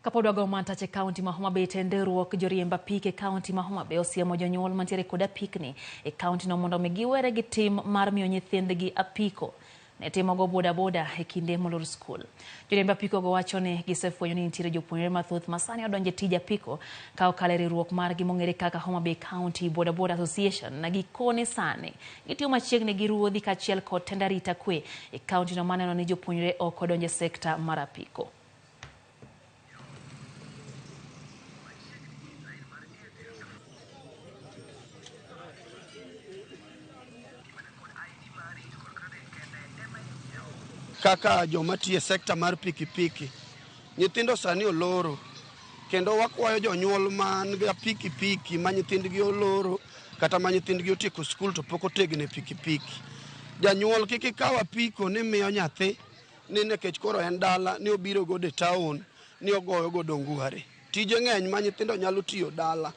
Kapod wago mantach e kaunti ma Homa Bay, tend riwruok joriemb apiko e kaunti ma Homa Bay osiemo jonyuol mantiere kod apikni e kaunti no mondo mi giwere gi tim mar miyo nyithindgi apiko ne timogo bodaboda e kinde molor skul. Joriemb apiko go wacho ni gisefwenyo ni nitiere jopuonjre mathoth ma sani odonjo e tij apiko ka okalo e riwruok margi mong'ere kaka Homa Bay County Boda Boda Association na gikone sani gitiyo machiegni gi ruodhi kaachiel kod tend arita kwe e kaunti no maneno ni jopuonjre ok odonjo e sekta mar apiko. Kaka joma tiyo e sekta mar pikipiki, nyithindo sani oloro kendo wakwayo jonyuol man ga pikipiki ma nyithindgi oloro kata ma nyithindgi otieko skul to pok otegno e pikipiki. Janyuol kik ikaw apiko ni miyo nyathi ni nikech koro en dala ni obiro godo e town ni ogoyo godo ngware. Tije ng'eny ma nyithindo nyalo tiyo dala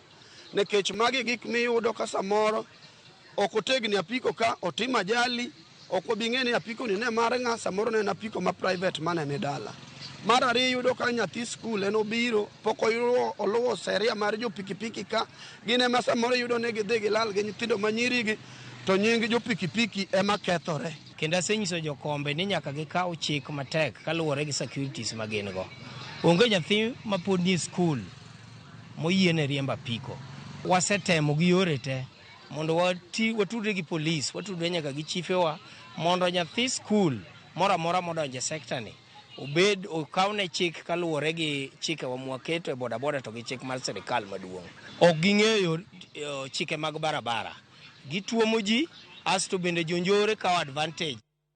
nikech magi gik miyudo ka samoro ok otegni apiko ka otimo ajali ok obi ng'e ni apiko ni ne mar ng'a, samoro ne en apiko ma private mane ni dala. Mar ariyo iyudo ka nyathi skul en obiro pok oluwo seria mar jo pikipiki ka gin ema samoro iyudo ni gidhi gilal gi nyithindo ma nyirigi to nying jo pikipiki ema kethore. Kendo asenyiso jokombe ni nyaka gikaw chik matek kaluwore gi securities ma gin go. Onge nyathi ma pod nie skul moyiene riembo apiko. Wasetemo gi yore te mondo wati, watudre gi polis, watudre nyaka gi chifewa mondo nyathi skul moro amora modonjo e sekta ni obed okawne chik kaluwore gi chikewa mwaketo e bodaboda to gi chik mar sirikal maduong'. Ok ging'eyo chike mag barabara. Gituomo ji asto bende jonjore kawo advantage.